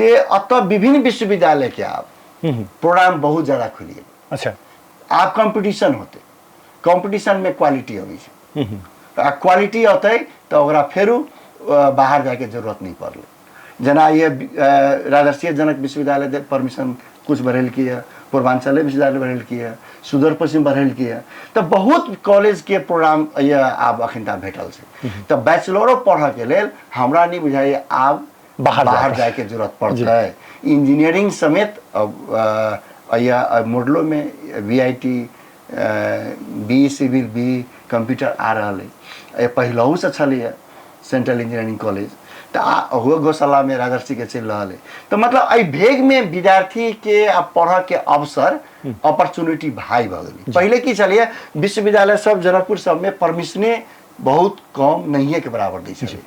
जे एतऽ विभिन्न विश्वविद्यालय के आब प्रोग्राम बहुत ज्यादा खुलि गेल। आब कंपटीशन होते, कंपटीशन में क्वालिटी अबै छै, आ क्वालिटी अतै तऽ ओकरा फेरू बाहर जायके जरूरत नहीं पड़लै। जेना ये राजर्षि जनक विश्वविद्यालय परमिशन कुछ बढ़ेलकै यऽ, पूर्वांचले विश्वविद्यालय बढ़ेलकै यऽ, सुदूर पश्चिम बढ़ेलकै यऽ, तऽ बहुत कॉलेजके प्रोग्राम यऽ आब अखन तक भेटल छै। तऽ बैचलरो पढ़ऽके लेल हमरा नहि बुझाइए आब बाहर बाहर जायके जरूरत पड़तै। इंजीनियरिंग समेत या मॉडलो में V I T, B civil, B computer आ रहल अइ, पहिलहुसँ छलैए सेंट्रल इंजीनियरिंग कॉलेज, तऽ ओहो गौशालामे राजर्षिके चलि रहल अइ। तऽ मतलब एहि भेगमे विद्यार्थीके आ पढ़ऽके अवसर अपॉर्चुनिटी भाई भऽ गेलै। पहिले की छलैए, विश्वविद्यालय सब जनकपुर सबमे परमिशने बहुत कम, नहिए के बराबर दै छलै।